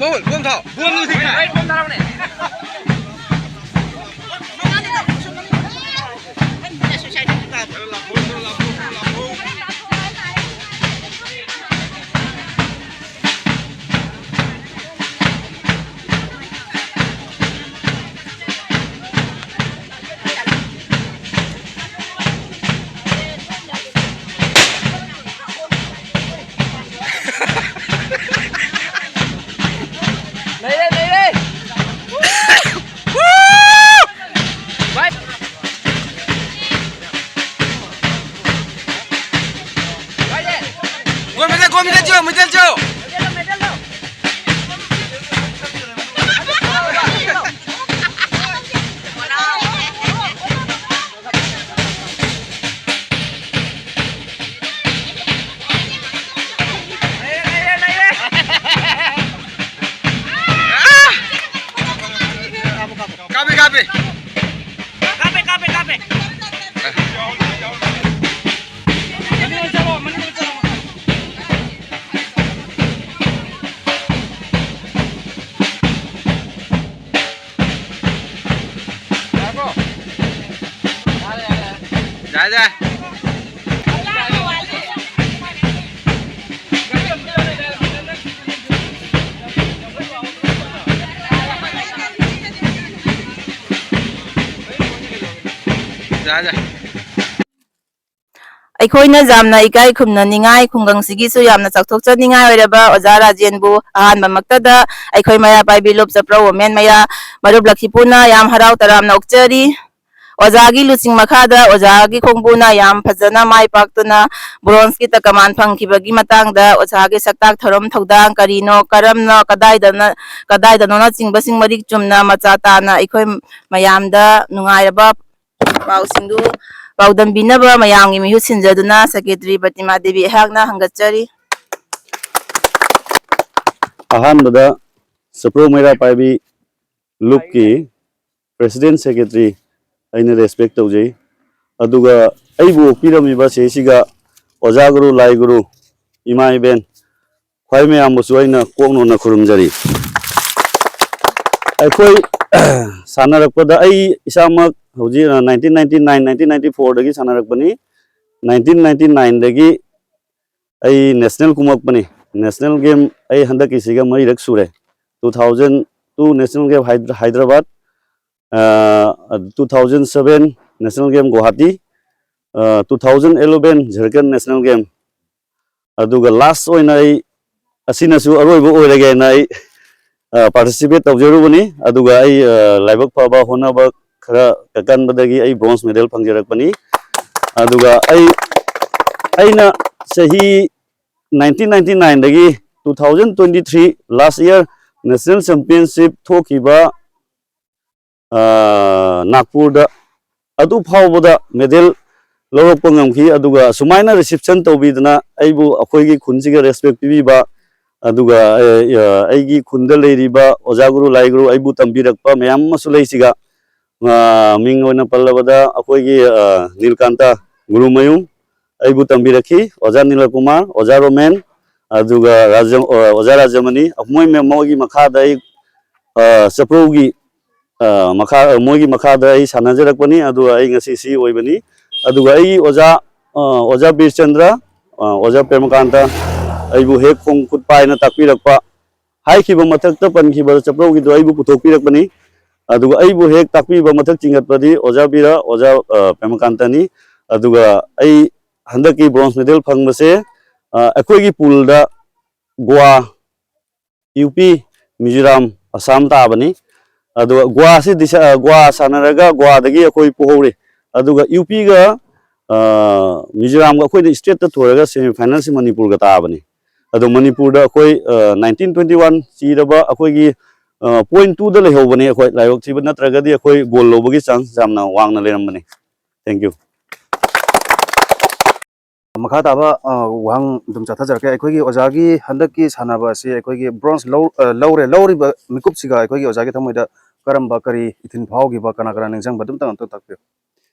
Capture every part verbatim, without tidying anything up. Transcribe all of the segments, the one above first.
Bomb, bomb ꯊꯥꯎ꯫ Bomb ꯊꯥꯔꯛꯎꯅꯦ꯫ ꯅꯩꯔꯦ, ꯅꯩꯔꯦ꯫ ꯚꯥꯏ꯫ ꯒꯣꯜ ꯃꯤꯗꯜ, ꯒꯣꯜ ꯃꯤꯗꯜ ꯆꯦꯜꯂꯣ, ꯃꯤꯗꯜ ꯆꯦꯜꯂꯣ꯫ ꯀꯥꯞꯄꯦ, ꯀꯥꯞꯄꯦ꯫ ꯀꯥꯞꯄꯦ, ꯀꯥꯞꯄꯦ, ꯀꯥꯞꯄꯦ꯫ ꯌꯥꯔꯦ, ꯌꯥꯔꯦ꯫ ꯌꯥꯔꯦ꯫ ꯑꯩꯈꯣꯏꯅ ꯌꯥꯝꯅ ꯏꯀꯥꯏ ꯈꯨꯝꯅꯅꯤꯡꯉꯥꯏ, ꯈꯨꯡꯒꯪꯁꯤꯒꯤꯁꯨ ꯌꯥꯝꯅ ꯆꯥꯎꯊꯣꯛꯆꯅꯤꯡꯉꯥꯏ ꯑꯣꯏꯔꯕ ꯑꯣꯖꯥ ꯔꯥꯖꯦꯟꯕꯨ ꯑꯍꯥꯟꯕꯃꯛꯇꯗ ꯑꯩꯈꯣꯏ ꯃꯩꯔꯥ ꯄꯥꯏꯕꯤ ꯂꯨꯞ ꯆꯄ꯭ꯔꯧ ꯋꯨꯃꯦꯟ ꯃꯩꯔꯥ ꯃꯔꯨꯞ ꯂꯛꯈꯤꯄꯨꯅ ꯌꯥꯝ ꯍꯔꯥꯎ ꯇꯔꯥꯝꯅ ꯑꯣꯛꯆꯔꯤ꯫ ꯑꯣꯖꯥꯒꯤ ꯂꯨꯆꯤꯡ ꯃꯈꯥꯗ ꯑꯣꯖꯥꯒꯤ ꯈꯣꯡꯕꯨꯅ ꯌꯥꯝ ꯐꯖꯅ ꯃꯥꯏ ꯄꯥꯛꯇꯨꯅ ꯕ꯭ꯔꯣꯟꯖꯀꯤ ꯇꯀꯃꯥꯟ ꯐꯪꯈꯤꯕꯒꯤ ꯃꯇꯥꯡꯗ ꯑꯣꯖꯥꯒꯤ ꯁꯛꯇꯥꯛ ꯊꯧꯔꯝ ꯊꯧꯗꯥꯡ ꯀꯔꯤꯅꯣ, ꯀꯔꯝꯅ, ꯀꯗꯥꯏꯗꯅ, ꯀꯗꯥꯏꯗꯅꯣꯅꯆꯤꯡꯕꯁꯤꯡ ꯃꯔꯤꯛ ꯆꯨꯝꯅ ꯃꯆꯥ ꯇꯥꯅ ꯑꯩꯈꯣꯏ ꯃꯌꯥꯝꯗ ꯅꯨꯡꯉꯥꯏꯔꯕ ꯄꯥꯎꯁꯤꯡꯗꯨ ꯄꯥꯎꯗꯝꯕꯤꯅꯕ ꯃꯌꯥꯝꯒꯤ ꯃꯤꯍꯨꯠ ꯁꯤꯟꯖꯗꯨꯅ ꯁꯦꯀ꯭ꯔꯦꯇꯔꯤ ꯄ꯭ꯔꯇꯤꯃꯥ ꯗꯦꯕꯤ ꯑꯩꯍꯥꯛꯅ ꯍꯪꯒꯠꯆꯔꯤ꯫ ꯑꯍꯥꯟꯕꯗ ꯆꯄ꯭ꯔꯧ ꯃꯩꯔꯥ ꯄꯥꯏꯕꯤ ꯂꯨꯞꯀꯤ ꯄ꯭ꯔꯦꯁꯤꯗꯦꯟ ꯁꯦꯀ꯭ꯔꯦꯇꯔꯤ ꯑꯩꯅ ꯔꯦꯁꯄꯦꯛ ꯇꯧꯖꯩ꯫ ꯑꯗꯨꯒ ꯑꯩꯕꯨ ꯑꯣꯛꯄꯤꯔꯝꯃꯤꯕ ꯁꯤꯁꯤꯒ ꯑꯣꯖꯥ ꯒꯨꯔꯨ, ꯂꯥꯏ ꯒꯨꯔꯨ, ꯏꯃꯥ ꯏꯕꯦꯟ, ꯚꯥꯏ ꯃꯌꯥꯝꯕꯨꯁꯨ ꯑꯩꯅ ꯀꯣꯛꯅꯣꯟꯅ ꯈꯨꯔꯨꯝꯖꯔꯤ꯫ ꯑꯩꯈꯣꯏ ꯁꯥꯟꯅꯔꯛꯄꯗ ꯑꯩ ꯏꯁꯥꯃꯛ ꯍꯧꯖꯤꯛ, ꯑ, nineteen ninety nine, nineteen ninety four ꯗꯒꯤ ꯁꯥꯟꯅꯔꯛꯄꯅꯤ꯫ Nineteen ninety nine ꯗꯒꯤ ꯑꯩ national ꯀꯨꯝꯃꯛꯄꯅꯤ꯫ National game ꯑꯩ ꯍꯟꯗꯛꯀꯤꯁꯤꯒ ꯃꯔꯤꯔꯛ ꯁꯨꯔꯦ꯫ Two thousand two national game ꯍꯥꯏꯗ꯭ꯔ-, Hyderabad, ꯑ, two thousand seven national game Guwahati, ꯑ, two thousand eleven ꯖꯔꯈꯟ national game, ꯑꯗꯨꯒ last ꯑꯣꯏꯅ ꯑꯩ ꯑꯁꯤꯅꯁꯨ ꯑꯔꯣꯏꯕ ꯑꯣꯏꯔꯒꯦꯅ ꯑꯩ, ꯑ, participate ꯇꯧꯖꯔꯨꯕꯅꯤ꯫ ꯑꯗꯨꯒ ꯑꯩ, ꯑ, ꯂꯥꯏꯕꯛ ꯐꯕ, ꯍꯣꯠꯅꯕ ꯈꯔ ꯀꯟꯕꯗꯒꯤ ꯑꯩ bronze medal ꯐꯪꯖꯔꯛꯄꯅꯤ꯫ ꯑꯗꯨꯒ ꯑꯩ, ꯑꯩꯅ ꯆꯍꯤ nineteen ninety nine ꯗꯒꯤ two thousand twenty three last year national championship ꯊꯣꯛꯈꯤꯕ, ꯑ, ꯅꯥꯒꯄꯨꯔꯗ, ꯑꯗꯨ ꯐꯥꯎꯕꯗ medal ꯂꯧꯔꯛꯄ ꯉꯝꯈꯤ꯫ ꯑꯗꯨꯒ ꯁꯨꯃꯥꯏꯅ reception ꯇꯧꯕꯤꯗꯅ ꯑꯩꯕꯨ, ꯑꯩꯈꯣꯏꯒꯤ ꯈꯨꯟꯁꯤꯒ respect ꯄꯤꯕꯤꯕ, ꯑꯗꯨꯒ, ꯑ, ꯑ, ꯑꯩꯒꯤ ꯈꯨꯟꯗ ꯂꯩꯔꯤꯕ ꯑꯣꯖꯥ ꯒꯨꯔꯨ, ꯂꯥꯏ ꯒꯨꯔꯨ, ꯑꯩꯕꯨ ꯇꯝꯕꯤꯔꯛꯄ ꯃꯌꯥꯝ ꯑꯃꯁꯨ ꯂꯩꯁꯤꯒ, ꯑ, ꯃꯤꯡ ꯑꯣꯏꯅ ꯄꯜꯂꯕꯗ ꯑꯩꯈꯣꯏꯒꯤ, ꯑ, ꯅꯤꯜꯀꯥꯟꯇ ꯒꯨꯔꯨꯃꯌꯨꯝ, ꯑꯩꯕꯨ ꯇꯝꯕꯤꯔꯛꯈꯤ, ꯑꯣꯖꯥ ꯅꯤꯂꯀꯨꯃꯥꯔ, ꯑꯣꯖꯥ ꯔꯣꯃꯦꯟ, ꯑꯗꯨꯒ ꯔꯥꯖ-, ꯑ, ꯑꯣꯖꯥ ꯔꯥꯖꯃꯅꯤ, ꯃꯣꯏ ꯃ-, ꯃꯣꯏꯒꯤ ꯃꯈꯥꯗ ꯑꯩ, ꯑ, ꯆꯄ꯭ꯔꯧꯒꯤ, ꯑ, ꯃꯈꯥ, ꯃꯣꯏꯒꯤ ꯃꯈꯥꯗ ꯑꯩ ꯁꯥꯟꯅꯖꯔꯛꯄꯅꯤ꯫ ꯑꯗꯨꯒ ꯑꯩ ꯉꯁꯤ ꯁꯤ ꯑꯣꯏꯕꯅꯤ꯫ ꯑꯗꯨꯒ ꯑꯩ ꯑꯣꯖꯥ, ꯑ, ꯑꯣꯖꯥ ꯕꯤꯔꯆꯟꯗ꯭ꯔ, ꯑ, ꯑꯣꯖꯥ ꯄ꯭ꯔꯦꯃꯀꯥꯟꯇ ꯑꯩꯕꯨ ꯍꯦꯛ ꯈꯣꯡ ꯈꯨꯠ ꯄꯥꯏꯅ ꯇꯥꯛꯄꯤꯔꯛꯄ, ꯍꯥꯏꯈꯤꯕ ꯃꯊꯛꯇ ꯄꯟꯈꯤꯕ ꯆꯄ꯭ꯔꯧꯒꯤꯗꯣ ꯑꯩꯕꯨ ꯄꯨꯊꯣꯛꯄꯤꯔꯛꯄꯅꯤ꯫ ꯑꯗꯨꯒ ꯑꯩꯕꯨ ꯍꯦꯛ ꯇꯥꯛꯄꯤꯕ ꯃꯊꯛ ꯆꯤꯡꯈꯠꯄꯗꯤ ꯑꯣꯖꯥ ꯕꯤꯔ, ꯑꯣꯖꯥ, ꯑ, ꯄ꯭ꯔꯦꯃꯀꯥꯟꯇꯅꯤ꯫ ꯑꯗꯨꯒ ꯑꯩ ꯍꯟꯗꯛꯀꯤ bronze medal ꯐꯪꯕꯁꯦ, ꯑ, ꯑꯩꯈꯣꯏꯒꯤ poolꯗ ꯒꯣꯋꯥ, ꯌꯨ ꯄꯤ, ꯃꯤꯖꯣꯔꯥꯝ, ꯑꯁꯥꯝ ꯇꯥꯕꯅꯤ꯫ ꯑꯗꯨꯒ ꯒꯣꯋꯥꯁꯤ ꯗꯤꯁ-, ꯑ, ꯒꯣꯋꯥ ꯁꯥꯟꯅꯔꯒ ꯒꯣꯋꯥꯗꯒꯤ ꯑꯩꯈꯣꯏ ꯄꯣꯍꯧꯔꯦ꯫ ꯑꯗꯨꯒ ꯌꯨ ꯄꯤꯒ, ꯑ, ꯃꯤꯖꯣꯔꯥꯝꯒ ꯑꯩꯈꯣꯏꯅ straightꯇ ꯊꯣꯏꯔꯒ semifinalꯁꯤ ꯃꯅꯤꯄꯨꯔꯒ ꯇꯥꯕꯅꯤ꯫ ꯑꯗꯣ ꯃꯅꯤꯄꯨꯔꯗ ꯑꯩꯈꯣꯏ, ꯑ, nineteen twenty one ꯆꯤꯔꯕ ꯑꯩꯈꯣꯏꯒꯤ, ꯑ, point twoꯗ ꯂꯩꯍꯧꯕꯅꯤ꯫ ꯑꯩꯈꯣꯏ ꯂꯥꯏꯕꯛ ꯊꯤꯕ ꯅꯠꯇ꯭ꯔꯒꯗꯤ ꯑꯩꯈꯣꯏ gold ꯂꯧꯕꯒꯤ chance ꯌꯥꯝꯅ ꯋꯥꯡꯅ ꯂꯩꯔꯝꯕꯅꯤ꯫ Thank you꯫ ꯃꯈꯥ ꯇꯥꯕ, ꯑ, ꯋꯥꯍꯪ ꯑꯗꯨꯝ ꯆꯠꯊꯖꯔꯛꯀꯦ꯫ ꯑꯩꯈꯣꯏꯒꯤ ꯑꯣꯖꯥꯒꯤ ꯍꯟꯗꯛꯀꯤ ꯁꯥꯟꯅꯕ ꯑꯁꯤ ꯑꯩꯈꯣꯏꯒꯤ bronze ꯂꯧ-, ꯑ, ꯂꯧꯔꯦ꯫ ꯂꯧꯔꯤꯕ ꯃꯤꯀꯨꯞꯁꯤꯒ ꯑꯩꯈꯣꯏꯒꯤ ꯑꯣꯖꯥꯒꯤ ꯊꯃꯣꯏꯗ ꯀꯔꯝꯕ, ꯀꯔꯤ ꯏꯊꯤꯜ ꯐꯥꯎꯈꯤꯕ, ꯀꯅꯥ ꯀꯅꯥ ꯅꯤꯡꯁꯤꯡꯕ, ꯑꯗꯨꯝꯇꯪ ꯑꯝꯇ ꯇꯥꯛꯄꯤꯌꯨ꯫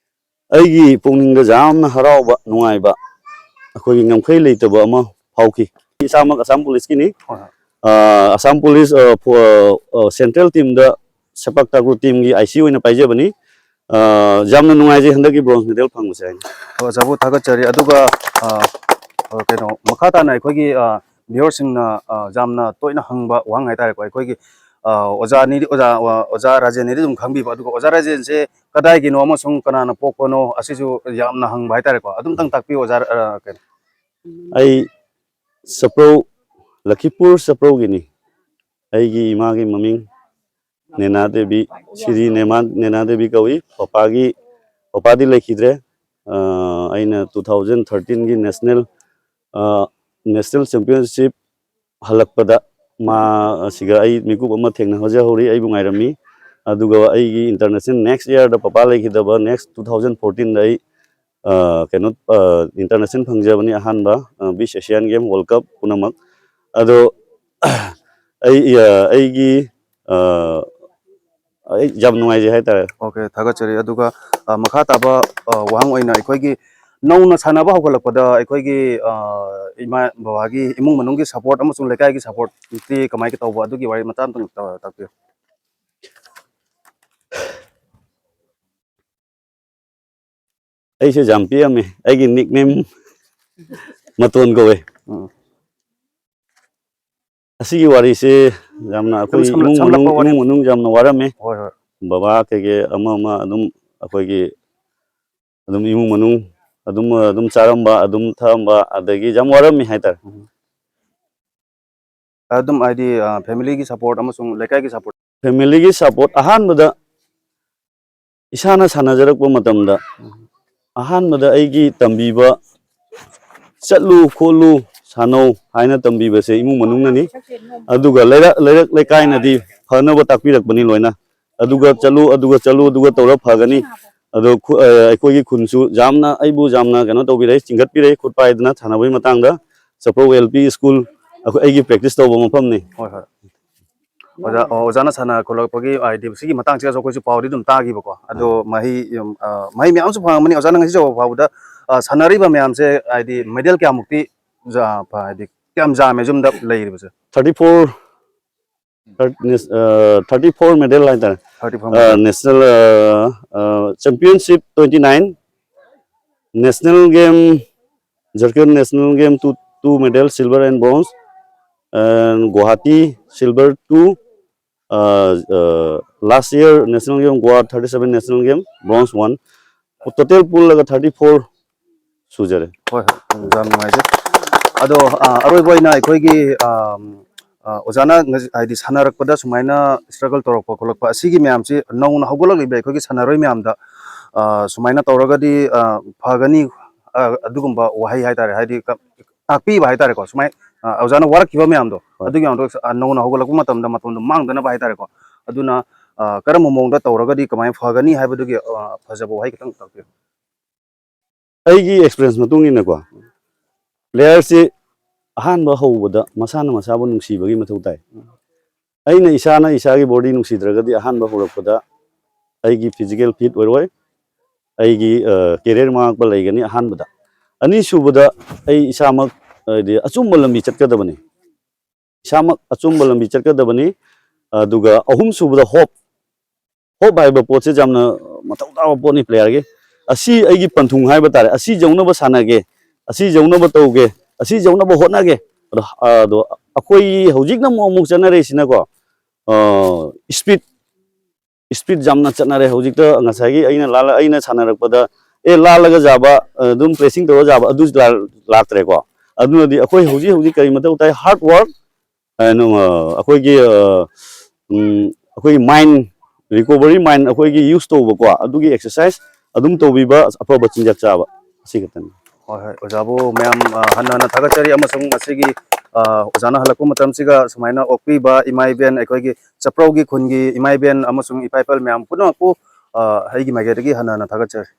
ꯑꯩꯒꯤ ꯄꯨꯛꯅꯤꯡꯗ ꯌꯥꯝꯅ ꯍꯔꯥꯎꯕ, ꯅꯨꯡꯉꯥꯏꯕ, ꯑꯩꯈꯣꯏꯒꯤ ꯉꯝꯈꯩ ꯂꯩꯇꯕ ꯑꯃ ꯐꯥꯎꯈꯤ꯫ ꯏꯁꯥꯃꯛ ꯑꯁꯥꯝ ꯄꯨꯂꯤꯁꯀꯤꯅꯤ꯫ ꯍꯣꯏ, ꯍꯣꯏ꯫ ꯑ, ꯑꯁꯥꯝ ꯄꯨꯂꯤꯁ, ꯑ, ꯐꯣ-, ꯑ, ꯁꯦꯟꯇ꯭ꯔꯦꯜ ꯇꯤꯝꯗ ꯁꯦꯄꯥꯛ ꯇꯥꯀ꯭ꯔꯨ ꯇꯤꯝꯒꯤ ꯑꯥꯏ ꯁꯤ ꯑꯣꯏꯅ ꯄꯥꯏꯖꯕꯅꯤ꯫ ꯑ, ꯌꯥꯝꯅ ꯅꯨꯡꯉꯥꯏꯖꯩ ꯍꯟꯗꯛꯀꯤ ꯕ꯭ꯔꯣꯟꯖ ꯃꯦꯗꯜ ꯐꯪꯕꯁꯦ ꯍꯥꯏꯅ꯫ ꯑꯣꯖꯥꯕꯨ ꯊꯥꯒꯠꯆꯔꯤ꯫ ꯑꯗꯨꯒ, ꯑ, ꯑ, ꯀꯩꯅꯣ, ꯃꯈꯥ ꯇꯥꯅ ꯑꯩꯈꯣꯏꯒꯤ, ꯑ, ꯚ꯭ꯌꯨꯋꯔꯁꯤꯡꯅ, ꯑ, ꯌꯥꯝꯅ ꯇꯣꯏꯅ ꯍꯪꯕ ꯋꯥꯍꯪ ꯍꯥꯏꯇꯥꯔꯦꯀꯣ, ꯑꯩꯈꯣꯏꯒꯤ, ꯑ, ꯑꯣꯖꯥꯅꯤꯗꯤ, ꯑꯣꯖꯥ, ꯑ, ꯑꯣꯖꯥ ꯔꯥꯖꯦꯟꯅꯤꯗꯤ ꯑꯗꯨꯝ ꯈꯪꯕꯤꯕ, ꯑꯗꯨꯒ ꯑꯣꯖꯥ ꯔꯥꯖꯦꯟꯁꯦ ꯀꯗꯥꯏꯒꯤꯅꯣ ꯑꯃꯁꯨꯡ ꯀꯅꯥꯅ ꯄꯣꯛꯄꯅꯣ, ꯑꯁꯤꯁꯨ ꯌꯥꯝꯅ ꯍꯪꯕ ꯍꯥꯏꯇꯥꯔꯦꯀꯣ꯫ ꯑꯗꯨꯝꯇꯪ ꯇꯥꯛꯄꯤꯌꯨ, ꯑꯣꯖꯥ, ꯑ, ꯀꯩꯅꯣ꯫ ꯑꯩ ꯆꯄ꯭ꯔꯧ, ꯂꯈꯤꯄꯨꯔ ꯆꯄ꯭ꯔꯧꯒꯤꯅꯤ꯫ ꯑꯩꯒꯤ ꯏꯃꯥꯒꯤ ꯃꯃꯤꯡ ꯅꯦꯅꯥ ꯗꯦꯕꯤ, ꯁꯤꯔꯤ ꯅꯦꯃꯥ-, ꯅꯦꯅꯥ ꯗꯦꯕꯤ ꯀꯧꯏ꯫ ꯄꯄꯥꯒꯤ, ꯄꯄꯥꯗꯤ ꯂꯩꯈꯤꯗ꯭ꯔꯦ꯫ ꯑ, ꯑꯩꯅ two thousand thirteen-ꯒꯤ national, ꯑ, national championship ꯍꯜꯂꯛꯄꯗ ꯃꯥ ꯑꯁꯤꯒ ꯑꯩ ꯃꯤꯀꯨꯞ ꯑꯃ ꯊꯦꯡꯅꯖꯍꯧꯔꯤ, ꯑꯩꯕꯨ ꯉꯥꯏꯔꯝꯃꯤ꯫ ꯑꯗꯨꯒ ꯑꯩꯒꯤ international next year-ꯗ ꯄꯄꯥ ꯂꯩꯈꯤꯗꯕ next two thousand fourteen-ꯗ ꯑꯩ, ꯑ, ꯀꯩꯅꯣ, ꯑ, international ꯐꯪꯖꯕꯅꯤ ꯑꯍꯥꯟꯕ, ꯑ, Miss Asian Game, World Cup ꯄꯨꯝꯅꯃꯛ꯫ ꯑꯗꯣ ꯑꯩ, ꯑ, ꯑꯩꯒꯤ, ꯑ, ꯑꯩ ꯌꯥꯝ ꯅꯨꯡꯉꯥꯏꯖꯩ ꯍꯥꯏꯇꯥꯔꯦ꯫ OK, ꯊꯥꯒꯠꯆꯔꯤ꯫ ꯑꯗꯨꯒ, ꯑ, ꯃꯈꯥ ꯇꯥꯕ, ꯑ, ꯋꯥꯍꯪ ꯑꯣꯏꯅ ꯑꯩꯈꯣꯏꯒꯤ ꯅꯧꯅ ꯁꯥꯟꯅꯕ ꯍꯧꯒꯠꯂꯛꯄꯗ ꯑꯩꯈꯣꯏꯒꯤ, ꯑ, ꯏꯃꯥ ꯕꯕꯥꯒꯤ ꯏꯃꯨꯡ ꯃꯅꯨꯡꯒꯤ support ꯑꯃꯁꯨꯡ ꯂꯩꯀꯥꯏꯒꯤ support-ꯇꯤ ꯀꯃꯥꯏꯅ ꯇꯧꯕ, ꯑꯗꯨꯒꯤ ꯋꯥꯔꯤ ꯃꯆꯥ ꯑꯝꯇꯪ ꯇ-, ꯇꯥꯛꯄꯤꯌꯨ꯫ ꯑꯩꯁꯦ ꯌꯥꯝ ꯄꯤꯛꯑꯝꯃꯦ꯫ ꯑꯩꯒꯤ nickname ꯃꯇꯣꯟ ꯀꯧꯋꯦ꯫ ꯎꯝ꯫ ꯑꯁꯤꯒꯤ ꯋꯥꯔꯤꯁꯦ ꯌꯥꯝꯅ ꯑꯩꯈꯣꯏ ꯁꯝꯂ-, ꯏꯃꯨꯡ ꯁꯝꯂꯞꯄ ꯃꯅꯨꯡ, ꯋꯥꯔꯤ꯫ ꯏꯃꯨꯡ ꯃꯅꯨꯡ ꯌꯥꯝꯅ ꯋꯥꯔꯝꯃꯦ꯫ ꯍꯣꯏ, ꯍꯣꯏ꯫ ꯕꯕꯥ ꯀꯩꯀꯩ ꯑꯃ ꯑꯃ ꯑꯗꯨꯝ ꯑꯩꯈꯣꯏꯒꯤ ꯑꯗꯨꯝ ꯏꯃꯨꯡ ꯃꯅꯨꯡ ꯑꯗꯨꯝ, ꯑꯗꯨꯝ ꯆꯥꯔꯝꯕ, ꯑꯗꯨꯝ ꯊꯛꯑꯝꯕ, ꯑꯗꯒꯤ ꯌꯥꯝ ꯋꯥꯔꯝꯃꯤ ꯍꯥꯏꯇꯥꯔꯦ꯫ ꯎꯝ꯫ ꯑꯗꯨꯝ ꯍꯥꯏꯗꯤ, ꯑ, family-ꯒꯤ support ꯑꯃꯁꯨꯡ ꯂꯩꯀꯥꯏꯒꯤ support꯫ Family-ꯒꯤ support ꯑꯍꯥꯟꯕꯗ ꯏꯁꯥꯅ ꯁꯥꯟꯅꯖꯔꯛꯄ ꯃꯇꯝꯗ, ꯑꯍꯥꯟꯕꯗ ꯑꯩꯒꯤ ꯇꯝꯕꯤꯕ, "ꯆꯠꯂꯨ ꯈꯣꯠꯂꯨ, ꯁꯥꯟꯅꯧ" ꯍꯥꯏꯅ ꯇꯝꯕꯤꯕꯁꯦ ꯏꯃꯨꯡ ꯃꯅꯨꯡꯅꯅꯤ꯫ ꯑꯗꯨꯒ ꯂꯩꯔꯛ, ꯂꯩꯔꯛ ꯂꯩꯀꯥꯏꯅꯗꯤ ꯐꯅꯕ ꯇꯥꯛꯄꯤꯔꯛꯄꯅꯤ ꯂꯣꯏꯅ꯫ "ꯑꯗꯨꯒ ꯆꯠꯂꯨ, ꯑꯗꯨꯒ ꯆꯠꯂꯨ, ꯑꯗꯨꯒ ꯇꯧꯔ ꯐꯒꯅꯤ"꯫ ꯑꯗꯣ ꯈꯨ-, ꯑ, ꯑꯩꯈꯣꯏꯒꯤ ꯈꯨꯟꯁꯨ ꯌꯥꯝꯅ, ꯑꯩꯕꯨ ꯌꯥꯝꯅ ꯀꯩꯅꯣ ꯇꯧꯕꯤꯔꯛꯏ, ꯆꯤꯡꯈꯠꯄꯤꯔꯛꯏ, ꯈꯨꯠ ꯄꯥꯏꯗꯅ ꯁꯥꯟꯅꯕꯒꯤ ꯃꯇꯥꯡꯗ꯫ ꯆꯄ꯭ꯔꯧ L P School, ꯑꯩꯈꯣꯏ, ꯑꯩꯒꯤ practice ꯇꯧꯕ ꯃꯐꯝꯅꯤ꯫ ꯍꯣꯏ, ꯍꯣꯏ꯫ ꯑꯣꯖꯥ, ꯑꯣ, ꯑꯣꯖꯥꯅ ꯁꯥꯟꯅ ꯈꯣꯠꯂꯛꯄꯒꯤ ꯍꯥꯏꯗꯤ ꯁꯤꯒꯤ ꯃꯇꯥꯡꯁꯤꯗꯁꯨ ꯑꯩꯈꯣꯏꯁꯨ ꯄꯥꯎꯗꯤ ꯑꯗꯨꯝ ꯇꯥꯈꯤꯕꯀꯣ꯫ ꯑꯗꯣ ꯎꯝ꯫ ꯃꯍꯩ, ꯎꯝ, ꯑ, ꯃꯍꯩ ꯃꯌꯥꯝꯁꯨ ꯐꯪꯉꯝꯃꯅꯤ꯫ ꯑꯣꯖꯥꯅ ꯉꯁꯤ ꯌꯧꯕ ꯐꯥꯎꯕꯗ, ꯑ, ꯁꯥꯟꯅꯔꯤꯕ ꯃꯌꯥꯝꯁꯦ ꯍꯥꯏꯗꯤ medal ꯀꯌꯥꯃꯨꯛꯇꯤ ꯖ-, ꯐ-, ꯍꯥꯏꯗꯤ ꯀꯌꯥꯝ ꯌꯥꯝꯃꯦ ꯌꯨꯝꯗ ꯂꯩꯔꯤꯕꯁꯦ? Thirty four, thirty four medal ꯍꯥꯏꯇꯥꯔꯦ. Thirty four. National championship twenty nine, national game, Jharkhand national game two, two medal, silver and bronze, and Guwahati silver two, last year national game Goa thirty seven national game bronze one, total ꯄꯨꯜꯂꯒ thirty four ꯁꯨꯖꯔꯦ꯫ ꯍꯣꯏ ꯍꯣꯏ, ꯌꯥꯝ ꯅꯨꯡꯉꯥꯏꯖꯩ꯫ ꯑꯗꯣ ꯑꯔꯣꯏꯕ ꯑꯣꯏꯅ ꯑꯩꯈꯣꯏꯒꯤ ꯑꯣꯖꯥꯅ ꯍꯥꯏꯗꯤ ꯁꯥꯟꯅꯔꯛꯄꯗ ꯁꯨꯃꯥꯏꯅ struggle ꯇꯧꯔꯛꯄ ꯈꯣꯠꯂꯛꯄ ꯑꯁꯤꯒꯤ ꯃꯌꯥꯝꯁꯤ ꯅꯧꯅ ꯍꯧꯒꯠꯂꯛꯂꯤꯕ ꯑꯩꯈꯣꯏꯒꯤ ꯁꯥꯟꯅꯔꯣꯏ ꯃꯌꯥꯝꯗ ꯁꯨꯃꯥꯏꯅ ꯇꯧꯔꯒꯗꯤ ꯐꯒꯅꯤ, ꯑꯗꯨꯒꯨꯝꯕ ꯋꯥꯍꯩ ꯍꯥꯏꯇꯥꯔꯦ, ꯍꯥꯏꯗꯤ ꯇꯥꯛꯄꯤꯕ ꯍꯥꯏꯇꯥꯔꯦꯀꯣ, ꯁꯨꯃꯥꯏꯅ ꯑꯣꯖꯥꯅ ꯋꯥꯔꯛꯈꯤꯕ ꯃꯌꯥꯝꯗꯣ, ꯑꯗꯨꯒꯤ ꯃꯌꯥꯝꯗꯣ ꯅꯧꯅ ꯍꯧꯒꯠꯂꯛꯄ ꯃꯇꯝꯗ ꯃꯇꯝꯗꯣ ꯃꯥꯡꯗꯅꯕ ꯍꯥꯏꯇꯥꯔꯦꯀꯣ꯫ ꯑꯗꯨꯅ ꯀꯔꯝꯕ ꯃꯑꯣꯡꯗ ꯇꯧꯔꯒꯗꯤ ꯀꯃꯥꯏꯅ ꯐꯒꯅꯤ ꯍꯥꯏꯕꯗꯨꯒꯤ ꯐꯖꯕ ꯋꯥꯍꯩ ꯈꯤꯇꯪ ꯇꯥꯛꯄꯤꯌꯨ꯫ ꯑꯩꯒꯤ experience ꯃꯇꯨꯡ ꯏꯟꯅꯀꯣ, playerꯁꯤ ꯑꯍꯥꯟꯕ ꯍꯧꯕꯗ ꯃꯁꯥꯅ ꯃꯁꯥꯕꯨ ꯅꯨꯡꯁꯤꯕꯒꯤ ꯃꯊꯧ ꯇꯥꯏ꯫ ꯑꯩꯅ ꯏꯁꯥꯅ ꯏꯁꯥꯒꯤ body ꯅꯨꯡꯁꯤꯗ꯭ꯔꯒꯗꯤ ꯑꯍꯥꯟꯕ ꯍꯧꯔꯛꯄꯗ ꯑꯩꯒꯤ physical fit ꯑꯣꯏꯔꯣꯏ, ꯑꯩꯒꯤ career ꯃꯥꯡꯉꯛꯄ ꯂꯩꯒꯅꯤ ꯑꯍꯥꯟꯕꯗ꯫ ꯑꯅꯤꯁꯨꯕꯗ ꯑꯩ ꯏꯁꯥꯃꯛ ꯍꯥꯏꯗꯤ ꯑꯆꯨꯝꯕ ꯂꯝꯕꯤ ꯆꯠꯀꯗꯕꯅꯤ, ꯏꯁꯥꯃꯛ ꯑꯆꯨꯝꯕ ꯂꯝꯕꯤ ꯆꯠꯀꯗꯕꯅꯤ꯫ ꯑꯗꯨꯒ ꯑꯍꯨꯝꯁꯨꯕꯗ hope, hope ꯍꯥꯏꯕ ꯄꯣꯠꯁꯦ ꯌꯥꯝꯅ ꯃꯊꯧ ꯇꯥꯕ ꯄꯣꯠꯅꯤ playerꯒꯤ꯫ ꯑꯁꯤ ꯑꯩꯒꯤ ꯄꯟꯊꯨꯡ ꯍꯥꯏꯕ ꯇꯥꯔꯦ, ꯑꯁꯤ ꯌꯧꯅꯕ ꯁꯥꯟꯅꯒꯦ, ꯑꯁꯤ ꯌꯧꯅꯕ ꯇꯧꯒꯦ, ꯑꯁꯤ ꯌꯧꯅꯕ ꯍꯣꯠꯅꯒꯦ꯫ ꯑꯗꯣ ꯑꯗꯣ ꯑꯩꯈꯣꯏ ꯍꯧꯖꯤꯛꯅ ꯑꯃꯨꯛ ꯑꯃꯨꯛ ꯆꯠꯅꯔꯛꯏꯁꯤꯅꯀꯣ, speed speed ꯌꯥꯝꯅ ꯆꯠꯅꯔꯦ ꯍꯧꯖꯤꯛꯇ꯫ ꯉꯁꯥꯏꯒꯤ ꯑꯩꯅ ꯂꯥꯜꯂ ꯑꯩꯅ ꯁꯥꯟꯅꯔꯛꯄꯗ ꯑꯦ ꯂꯥꯜꯂꯒ ꯌꯥꯕ, ꯑꯗꯨꯝ pressing ꯇꯧꯔ ꯌꯥꯕ ꯑꯗꯨ ꯂꯥꯛꯇ꯭ꯔꯦꯀꯣ꯫ ꯑꯗꯨꯅꯗꯤ ꯑꯩꯈꯣꯏ ꯍꯧꯖꯤꯛ ꯍꯧꯖꯤꯛ ꯀꯔꯤ ꯃꯊꯧ ꯇꯥꯏ? Hard work, ꯑꯩꯈꯣꯏꯒꯤ ꯑꯩꯈꯣꯏꯒꯤ mind, recovery mind ꯑꯩꯈꯣꯏꯒꯤ use ꯇꯧꯕꯀꯣ, ꯑꯗꯨꯒꯤ exercise ꯑꯗꯨꯝ ꯇꯧꯕꯤꯕ, ꯑꯐꯕ ꯆꯤꯟꯖꯥꯛ ꯆꯥꯕ, ꯑꯁꯤ ꯈꯛꯇꯅꯤ꯫ ꯍꯣꯏ ꯍꯣꯏ, ꯑꯣꯖꯥꯕꯨ ꯃꯌꯥꯝ ꯍꯟꯅ ꯍꯟꯅ ꯊꯥꯒꯠꯆꯔꯤ꯫ ꯑꯃꯁꯨꯡ ꯉꯁꯤꯒꯤ ꯑꯣꯖꯥꯅ ꯍꯜꯂꯛꯄ ꯃꯇꯝꯁꯤꯒ ꯁꯨꯃꯥꯏꯅ ꯑꯣꯛꯄꯤꯕ ꯏꯃꯥ ꯏꯕꯦꯟ, ꯑꯩꯈꯣꯏꯒꯤ ꯆꯞꯄ꯭ꯔꯧꯒꯤ ꯈꯨꯟꯒꯤ ꯏꯃꯥ ꯏꯕꯦꯟ ꯑꯃꯁꯨꯡ ꯏꯄꯥ ꯏꯄꯜ ꯃꯌꯥꯝ ꯄꯨꯝꯅꯃꯛꯄꯨ ꯑꯩꯒꯤ ꯃꯥꯏꯀꯩꯗꯒꯤ ꯍꯟꯅ ꯍꯟꯅ ꯊꯥꯒꯠꯆꯔꯤ꯫